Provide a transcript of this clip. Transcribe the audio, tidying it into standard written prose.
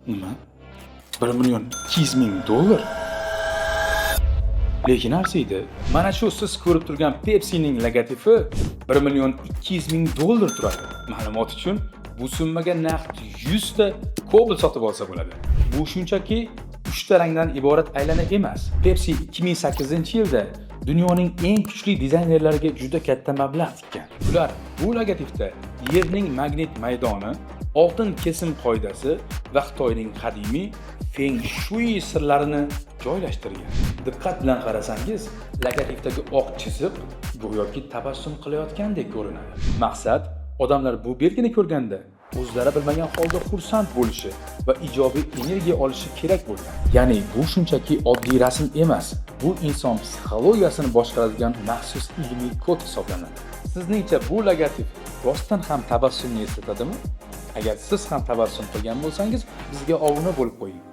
Nima? 1 million 200 ming dollar? Lekin arziydi. Mana shu siz ko'rib turgan Pepsi'ning logotipi 1 million 200 ming dollar turadi. Ma'lumot uchun, bu summaga naqd 100 ta Cobalt sotib olsa bo'ladi. Bu shunchaki 3 ta rangdan iborat aylana emas. Pepsi 2008-yilda dunyoning eng kuchli dizaynerlariga juda katta mablag' tikkan. Ular bu logotipda Yerning magnit maydoni, oltin kesim qoidasi va Xitoyning qadimiy Feng Shui sirlarini joylashtirgan. Diqqat bilan qarasangiz, logotipdagi oq chiziq go'yoki tabassum qilayotgandek ko'rinadi. Maqsad odamlar bu belgini ko'rganda o'zlari bilmagan holda xursand bo'lishi va ijobiy energiya olishi kerak bo'lgan. Ya'ni bu shunchaki oddiy rasm emas, bu inson psixologiyasini boshqaradigan maxsus ilmiy kod hisoblanadi. Sizningcha bu logotip rostdan ham tabassumni eslatadimi? Agar siz ham tabassum qilgan bo'lsangiz, bizga obuna bo'lib qo'ying.